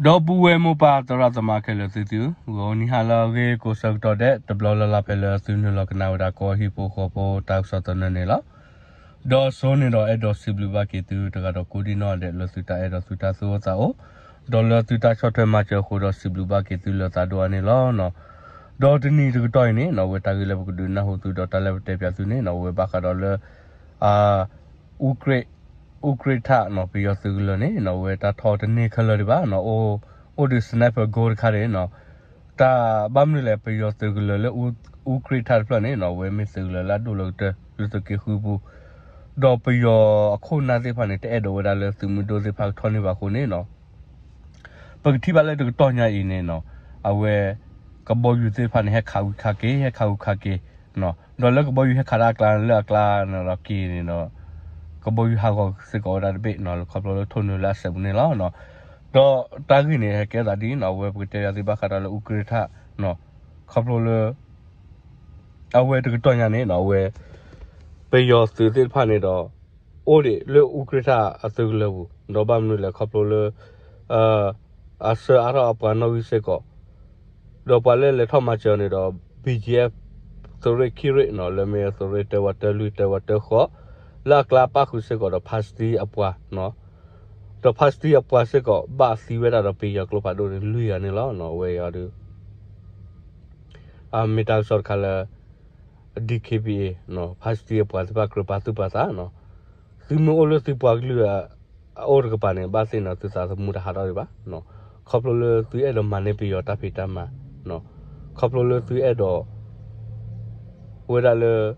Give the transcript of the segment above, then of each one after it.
ဒီပုၢ်ဝဲၢ်မိၢ်ပၢ်သရၣ်သမါခဲလၢာ်သုသု, ဂီၤနံၤဟါလၢအဂ့ၤကိးဆၢကတီၢ်ဒဲး တဘျီလၢ်လၢ်ဖဲလၢသုနုာ်လီၤကနၣ်ဝဲဒၣ်ကီၢ်ဟံၣ်ဖိဃီဖိတၢ်ကစီၣ်သနၢၣ်န့ၣ်လီၤ. ဒီးစိန့ၣ်ဒီးအဲၣ်ဒိးစံးဘျုးဘၣ်က့ၤသုတဂၤဒီးကိးဒံနီၢ်ဒဲး လၢသုတၢ်အဲၣ်ဒိးသုတၢ်သူၣ်အိၣ်သးအိၣ်, ဒီးလၢသုတၢ်ဆီၣ်ထွဲမၤစၢၤအဃိဒီးစံးဘျုးဘၣ်က့ၤသုလၢသးဒိၣ်အါန့ၣ်လီၤ. ဒီးတနံၤတကတီၢ်အံၤန့ၣ်နီၤ အဝဲတၢ်ဂ့ၢ်လၢပကဒုးနၢ်ဟူသုဒီးတၢ်လၢပတဲပၠးသုန့ၣ်နီၤ အဝဲဘၣ်ဃးဒီးလၢ အ အူကြ့ၢ်ထၣ်နီၤ ပယီၤသုးကလၢၤန့ၣ်နီၤ အဝဲတၢ်ထီၣ်တန့ၢ်ခဲလၢာ်ဒံးဘၣ်နီၤ အိၣ် အိၣ်ဒီး sniper goal တခါန့ၣ်နီၤ တၢ်ဘၣ်မနုၤလဲၣ် ပယီၤသုးကလၢၤလၢအူကြ့ၢ်ထၣ်တဖျၢၣ်န့ၣ်နီၤ အဝဲမ့ၢ်သုးကလၢၤလၢအဒိၣ်လၢကတၢၢ်လၢသုးက့ဃုပူၤ ဒီးပယီၤအခိၣ်နၢ်သ့ၣ်တဖၣ်န့ၣ် တအဲၣ်ဒိးဝဲဒၣ်လၢသုးမုၢ်ဒိၣ်သ့ၣ်တဖၣ်ကထီၣ်န့ၢ်ဘၣ်အဃိန့ၣ်နီၤ ပကထံၣ်ဘၣ်လၢတကတီၢ်ညါအံၤန့ၣ်နီၤ အဝဲ ကဘီယူၤသ့ၣ်တဖၣ်န့ၣ် ဟဲခးဝံခးက့ၤ ဟဲခးဝံခးက့ၤ ဒီးလၢကဘီယူၤဟဲခးတၢ်အကျါလၢအကျါန့ၣ်ဒီးက့ၤန့ၣ်ဒီး ကဘီယူၤဟးဂီၤစ့ၢ်ကီးဝဲဒၣ်တဘ့ၣ်နီၤ လၢခီဖျိလၢထိၣ်နုာ်လၢအစဲးပူၤန့ၣ်လီၤ. ဒီးတၢ်ဂ့ၢ်န့ၣ် ဟဲကဲသးဒ်နီၤ အဝဲပကတဲယၤသ့ၣ်ဘၣ်ဃးဒီးလၢအူကြ့ၢ်ထၣ် ခီဖျိလၢ အဝဲတကတီၢ်ညါန့ၣ်နီၤ အဝဲ ပယီၤသုးသ့ၣ်တဖၣ်န့ၣ်ဒီး အိၣ်ဒံးလၢအူကြ့ၢ်ထၣ်အသုးကလၢၤပူၤ ဒီးဘၣ်မနုၤလဲၣ်ခီဖျိလၢ အဆှၢအါထီၣ်အပှၤနီၣ်ဂံၢ်စ့ၢ်ကီး ဒီးပှၤလၢလဲၤထီၣ်မၤစၢၤန့ၣ်ဒီး ဘံၣ်ကၠံၣ်အဲၣ် သုးရ့ၣ်ခံရ့ၣ်နီၤ လၢမ့ၢ်သုးရ့ၣ်တၢဝးတၢလွံၢ်တၢဝးတၢဃိး လၢအကျါပၣ်ဃုာ်စ့ၢ်ကီးဒီးဖါစတံအပှၤနီၤ ဒီးဖါစတံအပှၤစ့ၢ်ကီး ဘၣ်သံဝဲဒၣ်ဒီးပယီၤကျိဖးဒိၣ်န့ၣ် လွံၢ်ဂၤန့ၣ်လီၤ. အဝဲအံၤဒီး အမ့ၢ်တၢ်ကစီၣ်တခါလၢ DKBA ဖါစတံအပှၤသ့ၣ်တဖၣ်ကြၢးပာ်သူၣ်ပာ်သးနီၤ သုမ့ၢ်အိၣ်လၢသုပှၤကလုာ်အအိၣ်တကပၤန့ၣ် ဘၣ်သ့ၣ်နီၤ သုသးသမူတဟးထီၣ်ဒံးဘၣ် ခီဖျိလၢသုအဲၣ်ဒိးမၤန့ၢ်ပယီၤတၢ်ဖံးတၢ်မၤ ခီဖျိလၢသုအဲၣ်ဒိး ဝဲဒၣ်လၢ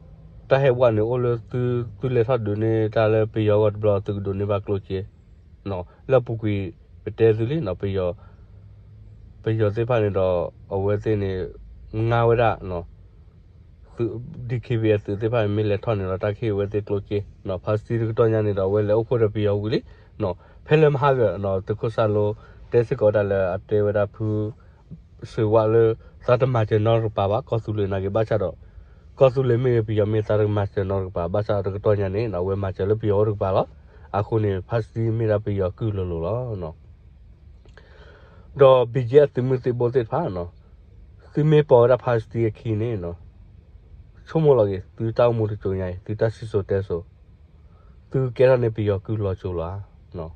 တၢ်ဟဲဝဲန့ၣ် အိၣ်လၢသု သုလဲၤထီၣ်ဒုးန့ၢ်တၢ်လၢပယီၤအဂီၢ်တဘျီ သုကဒိးန့ၢ်ဘၣ်ကျိၣ်စ့ လၢအပူၤကွံာ် ပတဲသုလံနီၤ ပယီၤ ပယီၤသ့ၣ်တဖၣ်န့ၣ်ဒီး အဝဲသ့ၣ်န့ၣ် ငါဝဲဒၣ် သု DKBA သုးသ့ၣ်တဖၣ်န့ၣ် မ့ၢ်လဲၤထီၣ်န့ၣ်ဒီး တၢ်ကဟ့ၣ်အဝဲသ့ၣ်ကျိၣ်စ့ ဖါစတံတကတီၢ်ညါန့ၣ်ဒီး အဝဲလဲၤအိၣ်ဖှိၣ်ဒီးပယီၤဝံၤလံ ဖဲလၢမဟါဂီၤ သုးခိၣ်စၢ်လိ တဲစ့ၢ်ကီးဝဲဒၣ်လၢအတဲဝဲဒၣ်ဖု စ့ဝါလၢ သးတမၤစၢၤနီတကပၤဘၣ် ကီၢ်သူလ့ၤနာ်က့ၤဘၣ်ဆၣ်ဒီး ကီၢ်သူလ့ၤမ့ၢ်ဂ့ၤ ပယီၤမ့ၢ်သးတမၤစၢၤနီတကပၤ ဘၣ်ဆၣ်တကတီၢ်ညါန့ၣ် အဝဲမၤစၢၤလၢပယီၤအိၣ်တကပၤလီၤ. အဃိန့ၣ် ဖါစတံမ့ၢ်ဒၣ်ပယီၤကုၢ်လိၤလိၤလီၤ. ဒီး ဘံၣ်ကၠံၣ်အဲၣ် သုးမုၢ်သံၣ်ဘိသ့ၣ်တဖၣ်နီၤ သုမ့ၢ်ပိာ်ဝဲဒၣ်ဖါစတံအခံန့ၣ် ဆိကမိၣ်လီၤက့ၤ သုတၢ်အိၣ်မူတစိၤညါအံၤ သုတၢ်စံၣ်စိၤတဲစိၤ သုကကဲထီၣ်န့ၢ်ပယီၤကုၢ်လီၤစိၤလီၤဧါ.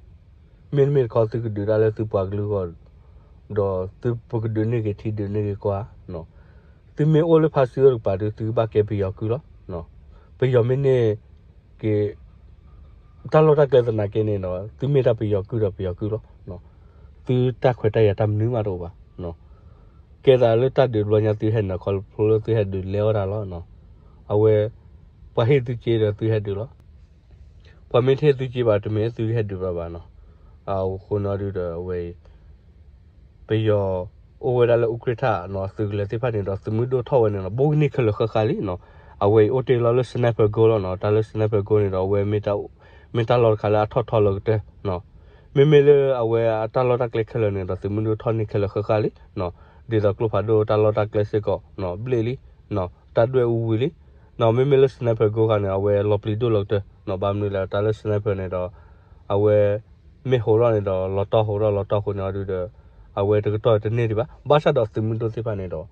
မ့တမ့ၢ်တခီ သုကဒုးတၢ်လၢသုပှၤကလုာ်အဂီၢ် ဒီးသုပကဒုးန့ၢ်က့ၤထံဒုးန့ၢ်က့ၤကီၢ်ဧါ. သုမ့ၢ်အိၣ်လၢဖါစတံအိၣ်တကပၤဒီး သုကဘၣ်ကဲပယီၤကုၢ်လီၤ. ပယီၤမ့ၢ်န့ၢ်က့ၤ တၢ်လီၢ်တၢ်ကျဲသနာ်က့န့ၣ်ဒီး သုမ့ၢ်ဒၣ်ပယီၤကုၢ်ဒီးပယီၤကုၢ်လီၤ. သုတၢ်ခွဲးတၢ်ယာ်တၢ်မနုၤမးတအိၣ်ဘၣ်. ကဲသးလၢတၢ်ဒုးတဘျီညါ သုဟဲနုာ်ခီဖျိလၢသုဟဲဒုးလဲၤအီၣ်တၢ်လီၤ. အဝဲ ပှၤဟ့ၣ်သုစ့ဒီးသုဟဲဒုးလီၤ. ပှၤမ့ၢ်တဟ့ၣ်သုစ့ဘၣ် တမ့ၢ်သုဟဲဒုးဘၣ်ဘၣ်နီၤ. အဃိန့ၣ်ဒုးဒီးအဝဲအံၤ ပယီၤအိၣ်ဝဲဒၣ်လၢအူကြ့ၢ်ထၣ်နီၤ သုးကလၢၤသ့ၣ်တဖၣ်န့ၣ်ဒီး သုးမုၢ်ဒိၣ်ထီၣ်ဝဲန့ၣ်နီၤ ဘိကန့ၢ်ခဲလၢာ်ဃၣ်ဃၣ်လံနီၤ. အဝဲအံၤအိၣ်တ့ၢ်လီၤလၢ sniper goal လီၤနီၤ. တၢ်လၢ sniper goal န့ၣ်ဒီး အဝဲမ့ၢ်တၢ်လီၢ်တခါလၢအထီၣ်ထီလၢကတၢၢ်နီၤ. မ့မ့ၢ်လၢအဝဲအတၢ်လီၢ်တၢ်ကျဲခဲလၢာ်န့ၣ်ဒီး သုးမုၢ်ဒိၣ်ထီၣ်န့ၢ်ခဲလၢာ်ဃၣ်ဃၣ်လံနီၤ. ဒ်သိးကျိဖးဒိၣ်တၢ်လီၢ်တၢ်ကျဲစ့ၢ်ကီးနီၤ ဘျ့ၣ်လံနီၤ တၢ်ဒွဲၣ်အူဝံၤလံနီၤ. မ့မ့ၢ်လၢ sniper goal ခါန့ၣ် အဝဲလီၤပျံၤဒိၣ်လၢကတၢၢ်နီၤ. ဘၣ်မနုၤလဲၣ် တၢ်လၢ sniper န့ၣ်ဒီး အဝဲ မ့ၢ်ဟိးထီၣ်န့ၣ်ဒီး လီၤတီၢ်ဟိးထီၣ်လီၤတီၢ်ဃိန့ၣ်အီၤဒုးဒီး အဝဲတကတီၢ်တန့ၢ်ဒံးဘၣ်. ဘၣ်ဆၣ်ဒီးသုးမုၢ်ဒိၣ်သ့ၣ်တဖၣ်န့ၣ်ဒီး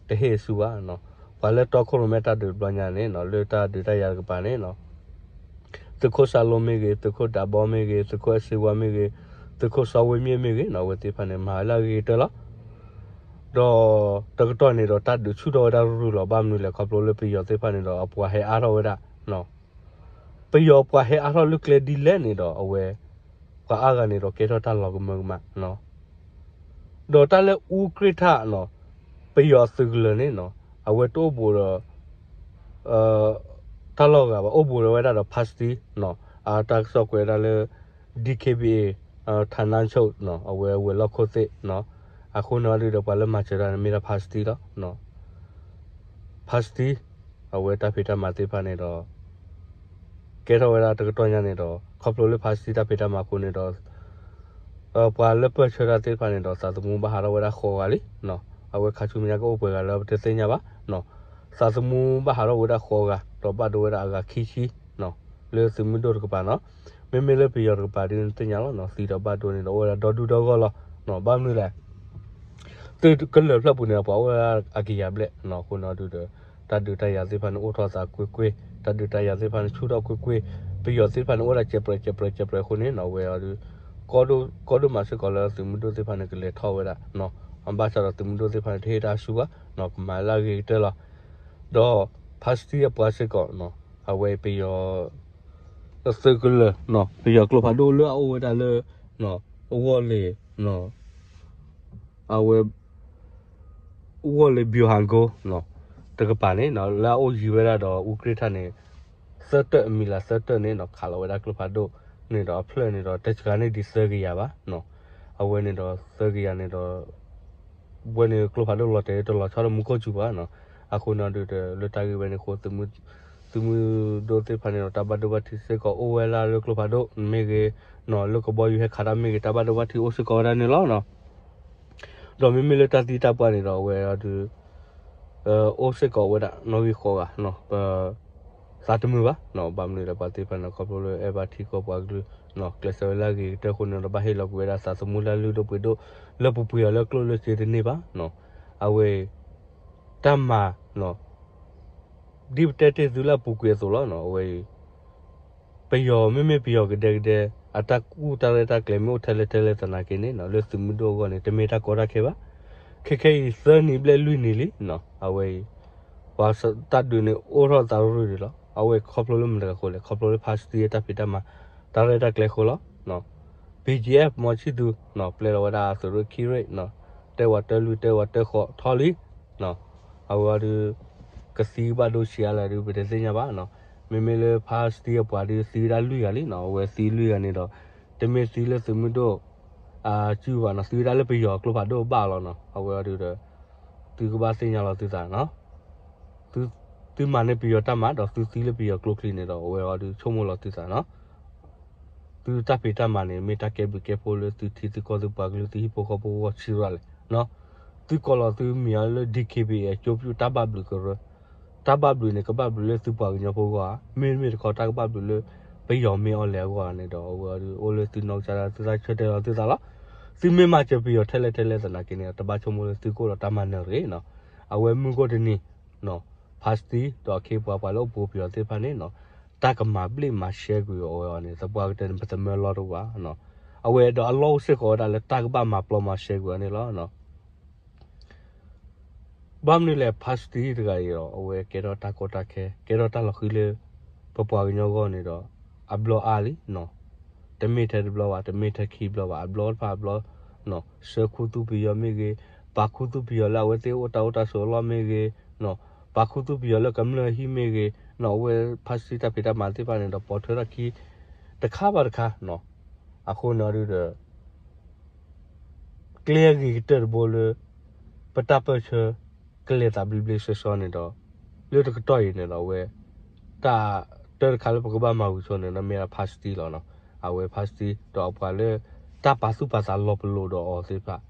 တဟ့ၣ်ဆူၣ်ဘၣ်နီၤ. ပှၤလၢတီခိၣ်ရိၣ်မဲတၢ်ဒုးတဘျီညါန့ၣ်နီၤ လၢတၢ်ဒုးတၢ်ယၤတကပၤန့ၣ်နီၤ သုးခိၣ်စၢ်လိမ့ၢ်ဂ့ၤ သုးခိၣ်ဒးဘီမ့ၢ်ဂ့ၤ သုးခိၣ်အဲၣ်စ့ဝါမ့ၢ်ဂ့ၤ သုးခိၣ်စီဝ့မၠ့ၣ်မ့ၢ်ဂ့ၤနီၤ အဝဲသ့ၣ်တဖၣ်န့ၣ် မၤဝဲလၢအဂ့ၤကတၢၢ်လီၤ. ဒီးတကတီၢ်န့ၣ်ဒီး တၢ်ဒုးဆူၣ်ထီၣ်ဝဲဒၣ်ရုၢ်ရုၢ်လီၤ. ဘၣ်မနုၤလဲၣ် ခီဖျိလၢပယီၤသ့ၣ်တဖၣ်န့ၣ်ဒီး အပှၤဟဲအါထီၣ်ဝဲဒၣ်နီၤ ပယီၤပှၤဟဲအါထီၣ်လၢကျဲဒ်လဲၣ်န့ၣ်ဒီး အဝဲ ပှၤအါဂၤန့ၣ်ဒီးကဲထီၣ်တၢ်လီၤကမၢကမၣ်နီၤ. ဒီးတၢ်လၢအူကြ့ၢ်ထၣ်နီၤ ပယီၤသုးကလၢၤန့ၣ်နီၤ အဝဲတအိၣ်ဘူးဒီး တၢ်လီၢ်ဂၤဘၣ် အိၣ်ဘူးဒီးဝဲဒၣ်ဒီးဖါစတံနီၤ အတၢ်ကစီၣ်ကွဲးဝဲဒၣ်လၢ DKBA ဌာနချုပ်နီၤ အဝဲဝဲၤလီၢ်ခိၣ်သ့ၣ်နီၤ အဃိန့ၣ်အီၤဒုးဒီးပှၤလၢမၤစၢၤတၢ်န့ၣ်မ့ၢ်ဒၣ်ဖါစတံလီၤ. ဖါစတံ အဝဲတၢ်ဖံးတၢ်မၤသ့ၣ်တဖၣ်န့ၣ်ဒီး ကဲထီၣ်ဝဲဒၣ်တကတီၢ်ညါန့ၣ်ဒီး ခီဖျိလၢဖါစတံတၢ်ဖံးတၢ်မၤအဃိန့ၣ်ဒီး ပှၤလၢပၢၢ်ဆၢတၢ်သ့ၣ်တဖၣ်န့ၣ်ဒီး သးသမူဘၣ်ဟးထီၣ်ဝဲဒၣ်ဃိးဂၤလံနီၤ. အဝဲခးဆူမဲာ်ညါကအိၣ်ပှဲၤဂၤလၢပတသ့ၣ်ညါဘၣ်နီၤ. သးသမူဘၣ်ဟးထီၣ်ဝဲဒၣ်ဃိးဂၤ ဒီးဘၣ်ဒိဝဲဒၣ်အဂၤခံဆံနီၤ လၢသုးမုၢ်ဒိၣ်တကပၤနီၤ. မ့မ့ၢ်လၢပယီၤတကပၤဒ်န့ၣ်သ့ၣ်ညါလီၤနီၤ သံဒီးဘၣ်ဒိန့ၣ်ဒီးအိၣ်ဝဲဒၣ်ဒီဒူၣ်ဒီဂီၢ်လီၤ. ဘၣ်မနုၤလဲၣ် သုးကလၢၤဖျၢၣ်ပူၤန့ၣ် ပှၤအိၣ်ဝဲဒၣ်အကယၤဘျဲၣ်နီၤ. အဃိန့ၣ်ဒုးဒီး တၢ်ဒုးတၢ်ယၤသ့ၣ်တဖၣ်န့ၣ် အိၣ်ထီၣ်သးကွ့ၢ်ကွ့ၢ်, တၢ်ဒုးတၢ်ယၤသ့ၣ်တဖၣ်န့ၣ် ဆူၣ်ထီၣ်ကွ့ၢ်ကွ့ၢ်, ပယီၤသ့ၣ်တဖၣ်န့ၣ် အိၣ်ဝဲဒၣ်ကဲးပြဲးကဲးပြဲးကဲးပြဲးအဃိန့ၣ်နီၤ အဝဲအီၤဒုး ကီဒိၣ်မးစ့ၢ်ကီးလၢသုးမုၢ်ဒိၣ်သ့ၣ်တဖၣ်န့ၣ် ကလဲၤထီၣ်ဝဲဒၣ်နီၤ. ဘၣ်ဆၣ်ဒီးသုးမုၢ်ဒိၣ်သ့ၣ်တဖၣ်န့ၣ် တဟ့ၣ်တၢ်ဆူၣ်ဘၣ်နီၤ, ကမၤလၢအဂ့ၤကတၢၢ်လီၤ. ဒီး ဖါစတံအပှၤစ့ၢ်ကီးနီၤ, အဝဲပယီၤ သုးကလၢၤနီၤ, ပယီၤကျိဖးဒိၣ်လၢအအိၣ်ဝဲဒၣ်လၢ ဝီၢ်လ့ၤ အဝဲ ဝီၢ်လ့ၤ ဗျူဟာကုန်း တကပၤန့ၣ် လၢအအိၣ်ယံၤဝဲဒၣ်ဒီး အူကြ့ၢ်ထၣ်န့ၣ် သၢတၢၢ် အမံၤလၢသၢတၢၢ်န့ၣ်နီၤ ခးလီၤဝဲဒၣ်ကျိဖးဒိၣ်န့ၣ်ဒီး အဖျၢၣ်န့ၣ်ဒီး တစှၤန့ၢ်ဒံးသၢကယၤဘၣ်နီၤ. အဝဲန့ၣ်ဒီးသၢကယၤန့ၣ်ဒီး ဝဲန့ၣ်ကျိဖးဒိၣ်လီၤတဲာ်တလီၤဆီဒီးမူခိၣ်စူၤဘၣ်နီၤ. အဃိန့ၣ်ဒုးဒီး လၢတၢ်ဂ့ၢ်ဝဲန့ၣ်အဃိ သုးမုၢ်ဒိၣ်သ့ၣ်တဖၣ်န့ၣ်ဒီး တၢ်ဘၣ်ဒိဘၣ်ထံးစ့ၢ်ကီးအိၣ်ဝဲဒၣ်လၢကျိဖးဒိၣ်မ့ၢ်ဂ့ၤနီၤ, လၢကဘီယူၤဟဲခးတၢ်မ့ၢ်ဂ့ၤ တၢ်ဘၣ်ဒိဘၣ်ထံးအိၣ်စ့ၢ်ကီးဝဲဒၣ်န့ၣ်လီၤနီၤ. ဒီးမ့မ့ၢ်လၢတၢ်သံတၢ်ပှၢ်န့ၣ်ဒီး အဝဲအီၤဒုး အိၣ်စ့ၢ်ကီးဝဲဒၣ်နီၣ်ဂံၢ်ဃိးဂၤနီၤ, ပသးတမုာ်ဘၣ်နီၤ. ဘၣ်မနုၤလဲၣ်ပှၤသ့ၣ်တဖၣ်န့ၣ် ခီဖျိလၢအဲၣ်ဘၣ်ထံကီၢ်ပှၤကလုာ်နီၤ, ကျဲးစၢးဝဲလၢအဂ့ၤကတၢၢ်အဃိန့ၣ်ဒီး ဘၣ်ဟ့ၣ်လီၤကွံာ်ဝဲဒၣ်သးသမူလၢအလုၢ်ဒိၣ်ပှ့ၤဒိၣ် လၢပူၤပှ့ၤအီၤလၢကျိၣ်လၢစ့တန့ၢ်ဘၣ်နီၤ. အဝဲအံၤ တၢ်မၤနီၤ ဒ်ပတဲတ့ၢ်သုလၢအပူၤကွံာ်အသိးလီၤနီၤ. အဝဲအံၤ ပယီၤမ့မ့ၢ်ပယီၤကဒဲကဒဲ အတၢ်ကူၣ်တၢ်ရဲၣ်တၢ်ကျဲၤမ့ၢ်အိၣ်ထဲလဲၣ်ထဲလဲၣ်သနာ်က့န့ၣ်နီၤ, လၢသုးမုၢ်ဒိၣ်အဂီၢ်န့ၣ် တမ့ၢ်တၢ်ကီတၢ်ခဲဘၣ်. ခဲခဲအံၤသၢနံၤဘျဲၣ်လွံၢ်နံၤလံနီၤ, အဝဲအံၤ ပှၤတၢ်ဒုးန့ၣ်အိၣ်ထီၣ်သးရူၢ်ဒံးလီၤ. အဝဲခီဖျိလၢမတၤတဂၤအဃိလဲၣ်, ခီဖျိလၢဖါစတံအတၢ်ဖံးတၢ်မၤ တၢ်ရဲၣ်တၢ်ကျဲၤအဃိလီၤ. ဘီၣ်ကၠ့ၣ်အ့ၣ် မီၤဆံၣ်သူ ပျဲလီၤဝဲဒၣ်သုးရ့ၣ်ခံရ့ၣ်နီၤ, တဲဝဲတၢလွံၢ်တဲဝဲတၢဃိးထီၣ်လံ အဝဲအီၤဒုး ကသံကဘၣ်ဒိဆံးအါလဲၣ်ဒုး ပတသ့ၣ်ညါဘၣ်နီၤ. မ့မ့ၢ်လၢဖါစတံအပှၤဒုးသံဝဲဒၣ်လွံၢ်ဂၤလံနီၤ, အဝဲသံလွံၢ်ဂၤန့ၣ်ဒီး တမ့ၢ်သံလၢသုးမုၢ်ဒိၣ် အစုဘၣ်နီၤ, သံဝဲဒၣ်လၢပယီၤကျိဖးဒိၣ်ဘၣ်လီၤနီၤ. အဝဲအီၤဒုးဒီး သုကဘၣ်သ့ၣ်ညါလီၤသုသးနီၤ. သုမၤန့ၢ်ပယီၤတၢ်မၤဒီးသုသံလၢပယီၤကျိချံန့ၣ်ဒီး အဝဲအီၤဒုးဆိကမိၣ်လီၤသုသးနီၤ. သုတၢ်ဖံးတၢ်မၤန့ၣ် မ့ၢ်တၢ်ကဲဘျုးကဲဖှိၣ်လၢသုထံသုကီၢ်သုပှၤကလုာ်သုဟံၣ်ဖိဃီဖိအဂီၢ်ဆံးရၣ်လဲၣ်နီၤ. သုကိးလီၤသုမံၤအီၤလၢ DKBA ကၠိပျုၢ်တၢ်ဘၣ်ဘျုးကရၢ, တၢ်ဘၣ်ဘျုးန့ၣ် ကဘၣ်ဘျုးလၢသုပှၤကညီဖိအဂီၢ်ဧါ, မ့တမ့ၢ်တခီတၢ်ကဘၣ်ဘျုးလၢ ပယီၤမ့ၢ်အီၤလဲၣ်အဂီၢ်ဧါန့ၣ်ဒီး အဝဲအီၤဒုးအိၣ်လၢသုနီၢ်ကစၢ်ဒၣ်သုသးဆၢတဲာ်လီၤသုသးလီၤ. သုမ့ၢ်မၤစၢၤပယီၤထဲလဲၣ်ထဲလဲၣ်သနာ်က့န့ၣ် တဘၣ်ဆိကမိၣ်လၢသုကအိၣ်ဒီးတၢ်မၤနၢၤတဂ့ၤနီၤ. အဝဲမုၢ်ဂီၢ်တနံၤ ဖါစတံ ဒီးအခ့အပှၤပှၤလၢအိၣ်ဘူးပယီၤသ့ၣ်တဖၣ်န့ၣ်နီၤ, တၢ်ကမၤဘျ့ၣ်မၤရှဲကွံာ်အီၤဝဲအီၤန့ၣ် သပှၢ်ကတၢၢ်န့ၣ် ပသမၢလီၢ်တအိၣ်ဘၣ်နီၤ. အဝဲဒီးအလီၢ်အိၣ်စ့ၢ်ကီးဝဲဒၣ်လၢတၢ်ကဘၣ်မၤပျီမၤရှဲကွံာ်အီၤန့ၣ်လီၤ. ဘၣ်မနုၤလဲၣ် ဖါစတံတဂၤအံၤဒီး အဝဲကဲထီၣ်တၢ်ကီတၢ်ခဲ ကဲထီၣ်တၢ်လီၤဃံၤလၢ ပပှၤကညီအဂီၢ်န့ၣ်ဒီး အဘျီအါလံနီၤ. တမ့ၢ်ထဲတဘျီဘၣ် တမ့ၢ်ထဲခံဘျီဘၣ် အဘျီတဖၣ်အဘျီ ဆှၢခူသူၣ်ပယီၤမ့ၢ်ဂ့ၤ, ပာ်ခူသူၣ်ပယီၤလၢအဝဲသ့ၣ်အိၣ်တၢ်အိၣ်တၢ်ဆိးအလီၢ်မ့ၢ်ဂ့ၤ, ပာ်ခူသူၣ်ပယီၤလၢကမျၢၢ်ဟံၣ်မ့ၢ်ဂ့ၤ, အဝဲဖါစတံတၢ်ဖံးတၢ်မၤသ့ၣ်တဖၣ်န့ၣ်ဒီး ပိာ်ထွဲထီၣ်ခံ တခါဘၣ်တခါနီၤ. အဃိန့ၣ်ဒုးဒီး ကျဲအဂ့ၤကတၢၢ်တဘိလၢ ပတၢ်ပၢၢ်ဆၢ ကလဲၤသးဘျ့ဘျ့ဆှီဆှီန့ၣ်ဒီး လၢတကတီၢ်အံၤန့ၣ်ဒီး အဝဲ တၢ်တၢတခါလၢပကဘၣ်မၤဝံၤဆိန့ၣ်ဒီး မ့ၢ်ဒၣ်ဖါစတံလီၤနီၤ. အဝဲဖါစတံ ဒီးအပှၤလၢ တၢ်ပာ်သူၣ်ပာ်သးလီၤပလိာ်ဒီးအီၤသ့ၣ်တဖၣ်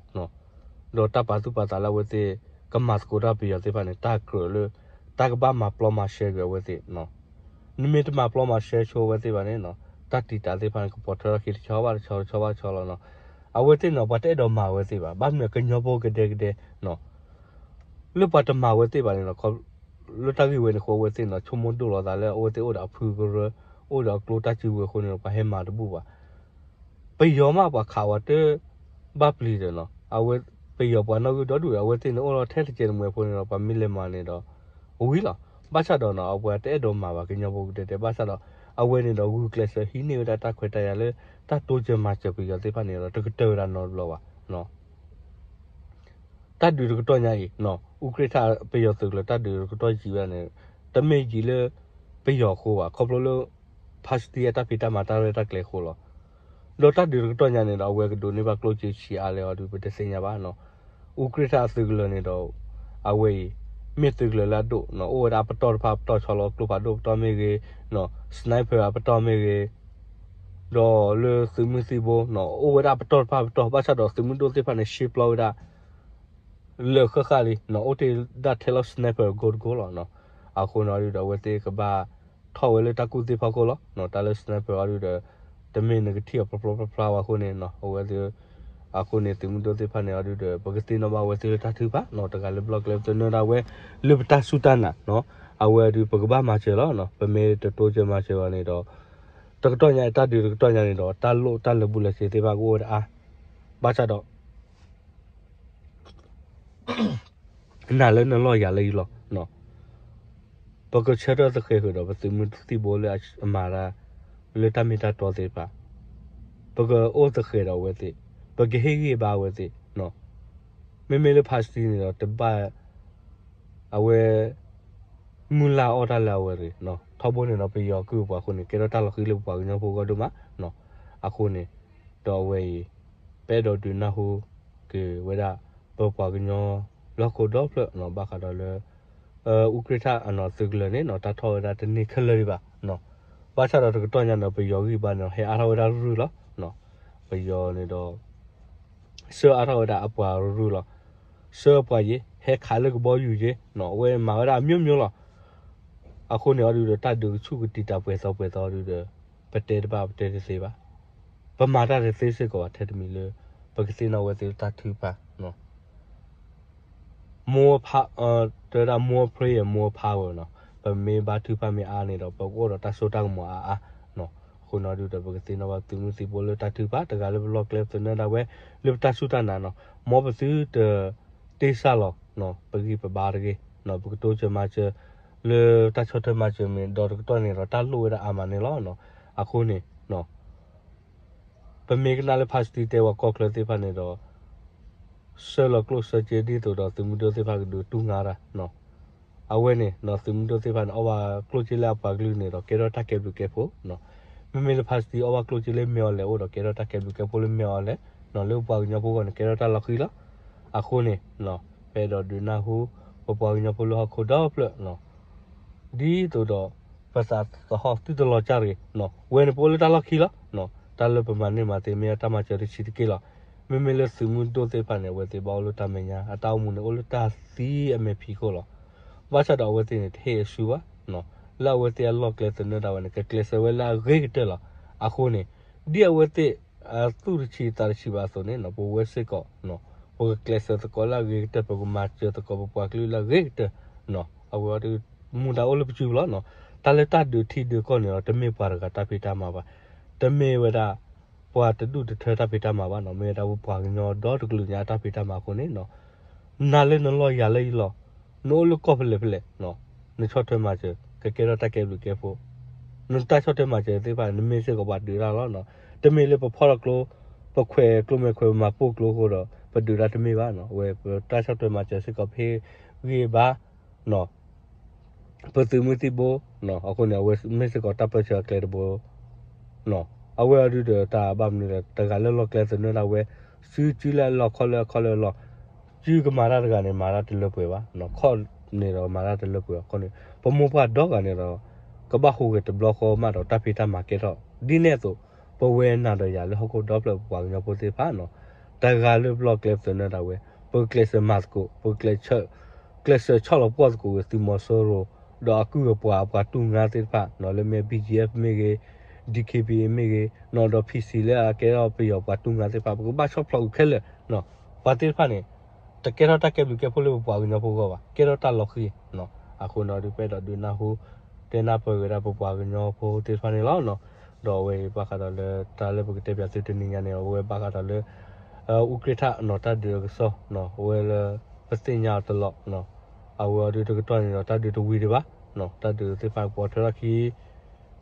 ဒီးတၢ်ပာ်သူၣ်ပာ်သးလၢအဝဲသ့ၣ် ကမၤသကိးတၢ်ပယီၤသ့ၣ်တဖၣ်န့ၣ် တၢ်ကြၢးလၢ တၢ်ကဘၣ်မၤပျီမၤရှဲကွံာ်အဝဲသ့ၣ် နမ့ၢ်တမၤပျီမၤရှဲဆိအဝဲသ့ၣ်ဘၣ်န့ၣ်နီၤ, တၢ်တံာ်တာ်သ့ၣ်တဖၣ်န့ၣ် ကပိာ်ထွဲထီၣ်ခံတဆီဘၣ်တဆီ တဆီဘၣ်တဆီလီၤနီၤ. အဝဲသ့ၣ်န့ၣ် ပှၤတအဲၣ်ဒိးမၤအဝဲသ့ၣ်ဘၣ်. ဘၣ်မနုၤကညီဖိကဒဲကဒဲနီၤ, လၢပှၤတမၤအဝဲသ့ၣ်ဘၣ်န့ၣ်နီၤ, လၢတၢ်ဂ့ၢ်ဝဲန့ၣ်အဃိ အဝဲသ့ၣ်န့ၣ် ဆိကမိၣ်ဒိၣ်လီၤသးလၢအဝဲသ့ၣ်အိၣ်ဒီးအဖုကရၢ, အိၣ်ဒီးအကျိတၢ်စုကဝဲၤအဃိန့ၣ် ပှၤဟဲမၤတဘူၣ်ဘၣ်. ပယီၤမး ပှၤခးဝဲတဘၣ်ပျံၤဒီးနီၤ, အဝဲ ပယီၤပှၤနီၣ်ဂံၢ်ဒီဒူၣ်ဒီး အဝဲသ့ၣ်န့ၣ်အိၣ်လီၤထဲတကဲးတမှဲၤအဃိန့ၣ်ဒီး ပှၤမ့ၢ်လဲၤမၤန့ၣ်ဒီး ဝံၤလီၤ. ဘၣ်ဆၣ်ဒီးနီၤ အဝဲတအဲၣ်ဒိးမၤဘၣ်ကညီဖိကဒဲကဒဲ ဘၣ်ဆၣ်ဒီး အဝဲန့ၣ်ဒီးဂုာ်ကျဲးစၢးဟံးန့ၢ်ဝဲဒၣ်တၢ်ခွဲးတၢ်ယာ်လၢ တၢ်တိစၢၤမၤစၢၤပယီၤသ့ၣ်တဖၣ်န့ၣ်ဒီး တကတၢၢ်ဝဲဒၣ်နီတဘျီဘၣ်. တၢ်ဒုးတကတီၢ်ညါအံၤ အူကြ့ၢ်ထၣ်ပယီၤသုးကလၢၤတၢ်ဒုးတကတီၢ်ယံာ်ဝဲဒၣ်န့ၣ် တမ့ၢ်ယံာ်လၢ ပယီၤအဃိဘၣ် ခီဖျိလၢ ဖါစတံအတၢ်ဖံးတၢ်မၤတၢ်ရဲၣ်တၢ်ကျဲၤအဃိလီၤ. ဒီးတၢ်ဒုးတကတီၢ်ညါန့ၣ်ဒီး အဝဲကဒိးန့ၢ်ဘၣ်ကျိၣ်စ့ဆံးအါလဲၣ်အီၤဒုး ပတသ့ၣ်ညါဘၣ်နီၤ. အူကြ့ၢ်ထၣ်အသုးကလၢၤန့ၣ်ဒီး အဝဲအံၤ မ့ၢ်သုးကလၢၤလၢအဒိၣ်နီၤ အိၣ်ဝဲဒၣ်အပတီၢ်တဖၣ်အပတီၢ်ဆီလီၤ ကျိဖးဒိၣ်ပတီၢ်မ့ၢ်ဂ့ၤ, sniper အပတီၢ်မ့ၢ်ဂ့ၤ ဒီးလၢသုးမုၢ်သံၣ်ဘိနီၤ အိၣ်ဝဲဒၣ်အပတီၢ်တဖၣ်အပတီၢ် ဘၣ်ဆၣ်ဒီးသုးမုၢ်ဒိၣ်သ့ၣ်တဖၣ်န့ၣ် ရှဲပျီဝဲဒၣ် လၢာ်ဃၣ်ဃၣ်လံနီၤ အိၣ်တ့ၢ်ဒၣ်ထဲလီၤ sniper ကိးတကိးလီၤနီၤ. အဃိန့ၣ်ဒုးဒီး အဝဲသ့ၣ်ကဘၣ်ထီၣ်ဝဲလၢတၢ်ကူၣ်သ့ၣ်ဖီခိၣ်လီၤနီၤ. တၢ်လၢ sniper အီၤဒုးဒီး တမ့ၢ်နကထံၣ်အီၤဖျီဖျီဖျါဖျါဝဲအဃိန့ၣ်နီၤ အဝဲသ့ၣ် အဃိန့ၣ် သုးမုၢ်ဒိၣ်သ့ၣ်တဖၣ်န့ၣ် အဒုဒီး ပကသ့ၣ်နီၣ်ဘၣ်ဝဲသ့ၣ်လၢတၢ်ထုကဖၣ်နီၤ, တဂၤလၢပလီၢ်ကျဲပသနၢၣ်ဒၣ်ဝဲ လၢပတၢ်စူၢ်တၢ်နာ်နီၤ, အဝဲအဒု ပကဘၣ်မၤစၢၤလီၤနီၤ, ပမ့ၢ်တတိစၢၤမၤစၢၤဘၣ်န့ၣ်ဒီး တကတီၢ်ညါအံၤ တၢ်ဒုးတကတီၢ်ညါန့ၣ်ဒီး တၢ်လိၣ်တၢ်လၢာ်ဘူၣ်လၢာ်စ့ၤသ့ၣ်တဖၣ်ကအိၣ်ဝဲဒၣ်အါ, ဘၣ်ဆၣ်ဒီး နၤလၢနလီၢ်ယၤလၢယလီၢ်နီၤ, ပကဆၢထၢၣ်သဃဲးဃုာ်ဒီး ပသုးမုၢ်သံၣ်ဘိလၢအမၤတၢ် လၢတၢ်မ့ၢ်တၢ်တီသ့ၣ်တဖၣ်, ပကအိၣ်သဃဲးဒီးအဝဲသ့ၣ်, ပကဟ့ၣ်ဂံၢ်ဘါအဝဲသ့ၣ်နီၤ, မ့မ့ၢ်လၢဖါစတံန့ၣ်ဒီး တဘၣ် အဝဲ မုၢ်လၢ်အီၣ်တၢ်လၢအဝဲတဂ့ၤနီၤ, ထီဘိန့ၣ်ဒီး ပယီၤကုၢ်ပှၤအဃိန့ၣ် ကဲထီၣ်တၢ်လီၤဃံၤလၢပပှၤကညီဖိအဂီၢ်ဒိၣ်မးနီၤ, အဃိန့ၣ် ဒီးအဝဲအံၤ ပအဲၣ်ဒိးဒုးနၢ်ဟူက့ၤဝဲဒၣ် ပပှၤကညီလၢဟီၣ်ခိၣ်ဒီဖျၢၣ်နီၤ, ဘၣ်ဃးဒီးလၢ အူကြ့ၣ်ထၣ်အနီၤသုးကလၢၤန့ၣ်နီၤ, တၢ်ထီၣ်ဝဲဒၣ်တန့ၢ်ခဲလၢာ်ဒံးဘၣ်နီၤ, ဘၣ်ဆၣ်ဒီးတကတီၢ်ညါန့ၣ် ပယီၤဂံၢ်ဘါန့ၣ်ဒီး ဟဲအါထီၣ်ဝဲဒၣ်ရုၢ်ရုၢ်လီၤနီၤ, ပယီၤန့ၣ်ဒီး ဆှၢအါထီၣ်ဝဲဒၣ်အပှၤရုၢ်ရုၢ်လီၤ, ဆှၢပှၤယ့ၤ ဟဲခးလၢကဘီယူၤယ့ၤနီၤ, အဝဲမၤဝဲဒၣ်အမျိုးမျိုးလီၤ, အဃိန့ၣ်အီၤဒုဒီး တၢ်ဒုးကဆူၣ်ကတံာ်တာ်ပှဲၤသီပှဲၤသီအီၤဒုဒီး ပတဲတဘၣ်ပတဲတသ့ဘၣ်, ပမၤတၢ်တသ့စ့ၢ်ကီးဘၣ် ထဲတမံၤလၢ ပကသ့ၣ်နီၣ်ဝဲသ့ၣ်လၢတၢ်ထုကဖၣ် more power, တဲဝဲဒၣ် more prayer more power နီၤ, ပမ့ၢ်ဘါထုကဖၣ်မ့ၢ်အါန့ၣ်ဒီး ပကအိၣ်ဒီးတၢ်စိတၢ်ကမီၤအါအါနီၤ, အဃိန့ၣ်ဒုဒီး ပကသ့ၣ်နီၣ်ဘၣ်သုးမုၢ်သံၣ်ဘိလၢတၢ်ထုကဖၣ် တဂၤလၢပလီၢ်ကျဲပသနၢၣ်ဒၣ်ဝဲ လၢပတၢ်စူၢ်တၢ်နာ်နီၤ, မ်ပသုတတ့စၢ်လီၤနီၤ, ပဂံၢ်ပဘါတဂ့ၤနီၤ, ပကတိစၢၤမၤစၢၤ လၢတၢ်ဆီၣ်ထွဲမၤစၢၤမ့ၢ်ဒီးတကတီၢ်န့ၣ်ဒီး တၢ်လိၣ်ဝဲဒၣ်အါမးန့ၣ်လီၤနီၤ, အဃိန့ၣ် ပမ့ၢ်ကနၣ်လၢဖါစတံတဲပှၤကီၢ်ချၢသ့ၣ်တဖၣ်န့ၣ်ဒီး ဆှၢလီၤကျိၣ်ဆှၢစ့ဒ်သိးဒီး သုးမုၢ်ဒိၣ်သ့ၣ်တဖၣ်ကဒုးတူၢ်ငါတၢ်, အဝဲန့ၣ် သုးမုၢ်ဒိၣ်သ့ၣ်တဖၣ်န့ၣ် အီၣ်ဘၣ်ကျိၣ်စ့လၢအပှၤကလုာ်န့ၣ်ဒီး ကဲထီၣ်တၢ်ကဲဘျုးကဲဖှိၣ်, မ့မ့ၢ်လၢဖါစတံအီၣ်ဘၣ်ကျိၣ်စ့လၢမဲာ်အီၤလဲၣ်အိၣ်ဒီး ကဲထီၣ်တၢ်ကဲဘျုးကဲဖှိၣ်လၢမဲာ်အီၤလဲၣ်, လၢပပှၤကညီဖိအဂီၢ်န့ၣ် ကဲထီၣ်တၢ်လီၤဃံၤလီၤ, အဃိန့ၣ် ပအဲၣ်ဒိးဒုးနၢ်ဟူ ပပှၤကညီဖိလၢဟီၣ်ခိၣ်ဒီဖျၢၣ် ဒ်သိးဒီး ပသးသဟီၣ်သုတလီၤကၢ်တဂ့ၤ, ဝဲန့ၣ်ပအိၣ်လၢတၢ်လီၢ်ခံလီၤ, တၢ်လၢပမၤန့ၢ်မၤသ့မ့ၢ်တၢ်မၤစၢၤတဆံးတက့ၢ်လီၤ, မ့မ့ၢ်လၢသုးမုၢ်ဒိၣ်သ့ၣ်တဖၣ်န့ၣ် အဝဲသ့ၣ်ဘၣ်အိၣ်လၢတၢ်မဲာ်ညါ အတၢ်အိၣ်မူန့ၣ်အိၣ်လၢတၢ်သံအမဲာ်ဖံးခိၣ်လီၤ, ဘၣ်ဆၣ်ဒီးအဝဲသ့ၣ်န့ၣ် တဟ့ၣ်အစုဘၣ်, လၢအဝဲသ့ၣ်အလီၢ်ကျဲသနၢၣ်ဒၣ်ဝဲန့ၣ် ကကျဲးစၢးဝဲလၢအဂ့ၤကတၢၢ်လီၤ, အဃိန့ၣ် ဒ်အဝဲသ့ၣ် အသူၣ်တဆံးသးတဆံးဘၣ်အသိးန့ၣ် ပဝဲစ့ၢ်ကီး ပကကျဲးစၢးသကိးလၢအဂ့ၤကတၢၢ် ပကမၤစၢၤသကိးပပှၤကလုာ်လၢအဂ့ၤကတၢၢ်, အဝဲအီၤဒုး မူဒါအိၣ်လၢပစုပူၤလီၤ, တၢ်လၢတၢ်ဒုးထံဒုးကီၢ်န့ၣ်ဒီး တမ့ၢ်ပှၤတဂၤတၢ်ဖံးတၢ်မၤဘၣ်, တမ့ၢ်ဝဲဒၣ် ပှၤတဒူၣ်တထၢတၢ်ဖံးတၢ်မၤဘၣ်နီၤ, မ့ၢ်ဝဲဒၣ်ပပှၤကညီဒီတကလုာ်ညါအတၢ်ဖံးတၢ်မၤအဃိန့ၣ် နၤလၢနလီၢ်ယၤလၢယလီၢ်, နအိၣ်လၢကီၢ်ဖဲလဲၣ်ဖဲလဲၣ်, နဆီၣ်ထွဲမၤစၢၤ ကကဲထီၣ်တၢ်ကဲဘျုးကဲဖှိၣ်, နတၢ်ဆီၣ်ထွဲမၤစၢၤသ့ၣ်တဖၣ် နမ့ၢ်စ့ၢ်ကီးပှၤဒုးတၢ်လီၤ, တမ့ၢ်လၢပဖီၣ်ထီၣ်ကျိ ပခွဲးကျိမဲာ်ခွဲး ပမၤပိာ်ကျိအဃိဒီး ပဒုးတၢ်တမ့ၢ်ဘၣ်, အဝဲပတၢ်ဆီၣ်ထွဲမၤစၢၤစ့ၢ်ကီး ပဟ့ၣ်ဂံၢ်ဘါ ပသုးမုၢ်သံၣ်ဘိ, အဃိန့ၣ် အဝဲမ့ၢ်စ့ၢ်ကီးတၢ်ပၢဆှၢအကျဲတဘိ, အဝဲအီၤဒုဒီးတၢ်ဘၣ်မနုၤလဲၣ် တဂၤလၢလီၢ်ကျဲသနၢၣ်ဒၣ်ဝဲ, စုစုလၢအလီၢ် ခီၣ်လၢအခီၣ်လၢအလီၢ်, စုကမၤတၢ်တဂၤန့ၣ် မၤတၢ်တလၢပှဲၤဘၣ်, ခီၣ်န့ၣ်ဒီးမၤတၢ်တလၢပှဲၤအဃိန့ၣ် ပမိၢ်ပှၢ်ဒီဂၤန့ၣ်ဒီး ကဘၣ်ဟူးဂဲၤတဘျီဃီမးဒီးတၢ်ဖံးတၢ်မၤကဲထီၣ်, ဒ်န့ၣ်အသိး ပဝဲနၤဒီးယၤလၢဟီၣ်ခိၣ်ဒီဖျၢၣ်ပပှၤကညီဖိသ့ၣ်တဖၣ်နီၤ, တဂၤလၢပလီၢ်ကျဲပသနၢၣ်ဒၣ်ဝဲ, ပကကျဲးစၢးမၤသကိး, ပကကျဲးစၢးဆီၣ်လီၤပှီၢ်သကိးဝဲသုးမီၤစိရိၤ, ဒီးအကုၢ်အပှၤအပှၤတူၢ်ငါသ့ၣ်တဖၣ်နီၤ, လၢမ့ၢ် ဘီၣ်ကၠံၣ်အ့ၣ် မ့ၢ်ဂ့ၤ, ဒံၣ်ခ့ၣ်ပံၣ်အ့ၣ် မ့ၢ်ဂ့ၤနီၤ, ဒီး ဖံၣ်စံၣ် လၢအကဲထီၣ်ပယီၤပှၤတူၢ်ငါသ့ၣ်တဖၣ် ပကဘၣ်ဆီၣ်ဖျိးကွံာ်ခဲလၢာ်, ပှၤသ့ၣ်တဖၣ်န့ၣ် တကဲထီၣ်တၢ်ကဲဘျုးကဲဖှိၣ်လၢပပှၤကညီဖိအဂီၢ်ဘၣ်, ကဲထီၣ်တၢ်လီၤဃံၤ, အဃိန့ၣ်ဒုး ပအဲၣ်ဒိးဒုးနၢ်ဟူ တဲနၢ်ပၢၢ်ဝဲဒၣ်ပပှၤကညီဖိသ့ၣ်တဖၣ်န့ၣ်လီၤ. ဒီးအဝဲအံၤဘၣ်ဃးဒီးလၢတၢ်လၢပကတဲပၠးသုတနံၤညါန့ၣ် အဝဲဘၣ်ဃးဒီးလၢ အူကြ့ၢ်ထၣ်နီၤ တၢ်ဒုးအကစီၣ်နီၤ အဝဲလၢ ပသ့ၣ်ညါအီၤတလီၢ်နီၤ, အဝဲအီၤဒုးတကတီၢ်န့ၣ်ဒီး တၢ်ဒုးတဝံၤဒံးဘၣ်နီၤ, တၢ်ဒုးသ့ၣ်တဖၣ်ကပိာ်ထွဲထီၣ်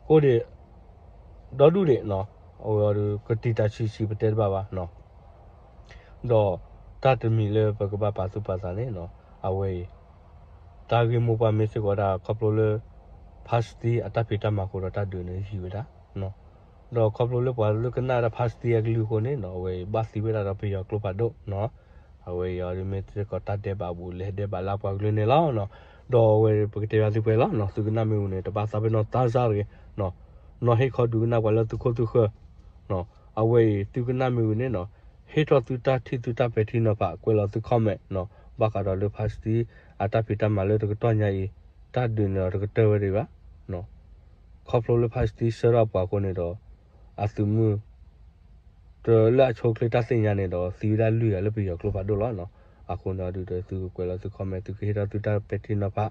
ခံ ကိးဒံး ဒီဒူၣ်ဒံးနီၤ, အဝဲအီၤဒုးကတံာ်တာ်ဆံးဆံးပတဲတဘၣ်ဘၣ်နီၤ. ဒီးတၢ်တမံၤလၢပကဘၣ်ပာ်သူၣ်ပာ်သးန့ၣ်နီၤ, အဝဲအံၤ တၢ်ဂ့ၢ်မိၢ်ပှၢ်မ့ၢ်စ့ၢ်ကီးဒၣ်ခီဖျိလၢ ဖါစတံအတၢ်ဖံးတၢ်မၤအဃိဒီး တၢ်ဒုးန့ၣ်ယံာ်ဝဲဒၣ်နီၤ. ဒီးခီဖျိလၢပှၤလၢကနၣ်ဝဲဒၣ်ဖါစတံအကလုၢ်အဃိန့ၣ်နီၤ, အဝဲအံၤဘၣ်သံဝဲဒၣ်ဒီးပယီၤကျိဖးဒိၣ်နီၤ. အဝဲအံၤအီၤဒုးမ့ၢ်စ့ၢ်ကီးတၢ်ဒဲးဘးဘူးလဲၤဒဲးဘးလၢအပှၤကလုာ်န့ၣ်လီၤ. ဒီးအဝဲပကတဲဘၣ်သုပှဲၤလီၤနီၤ, သုကနၣ်မ့ၢ်ဝံၤန့ၣ် တဘၣ်သးပ့ၤနီၣ်သးစၢ်တဂ့ၤနီၤ, နီၤဟ့ၣ်ခီဒုးကနၣ်ပှၤလၢသုခိၣ်သုဃၢၤနီၤ. အဝဲအံၤသုကနၣ်မ့ၢ်ဝံၤန့ၣ်နီၤ, ဟ့ၣ်ထီၣ်သုတၢ်ထံၣ်သုတၢ်ပဲာ်ထံနီၤဖး ကွဲးလီၤသု comment နီၤ, ဘၣ်ဃးဒီးလၢဖါစတံအတၢ်ဖံးတၢ်မၤလၢတကတီၢ်ညါအံၤ တၢ်ဒုးန့ၣ်ဒီးတကတၢၢ်ဝဲဒံးဘၣ်နီၤ. ခီဖျိလၢဖါစတံဆှၢထီၣ်ပှၤအဃိန့ၣ်ဒီး အသုးမုၢ် လၢအဆိအချ့တၢ်သ့ၣ်ညါန့ၣ်ဒီး သံဝဲဒၣ်လွံၢ်ဂၤလၢပယီၤကျိဖးဒိၣ်လီၤနီၤ. အဃိန့ၣ်ဒုးဒီး သုကကွဲးလီၤသု comment သုကဟ့ၣ်ထီၣ်သုတၢ်ပဲာ်ထံနီၤဖး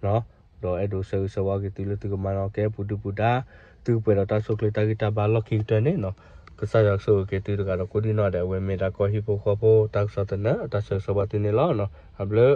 နီၤ, ဒီးအဲၣ်ဒိးဆၢဂ့ၤဆၢဝါက့ၤသုလၢသုကမၤနၢၤက့ၤပူၤဒုပူၤဒါ, သုကပှဲၤဒီးတၢ်ဆိၣ်ချ့တၢ်ဂံၢ်တၢ်ဘါလီၢ်ခံကတၢၢ်န့ၣ်နီၤ. ကစၢ်ယွၤကဆိၣ်ဂ့ၤက့ၤသုတဂၤဒီးကိးဒံနီၢ်ဒဲး အဝဲမ့ၢ်ဒၣ်ကီၢ်ဟံၣ်ဖိဃီဖိတၢ်ကစီၣ်သနၢၣ် တၢ်ဆၢဂ့ၤဆၢဝါသုန့ၣ်လီၤနီၤ. အဘျုး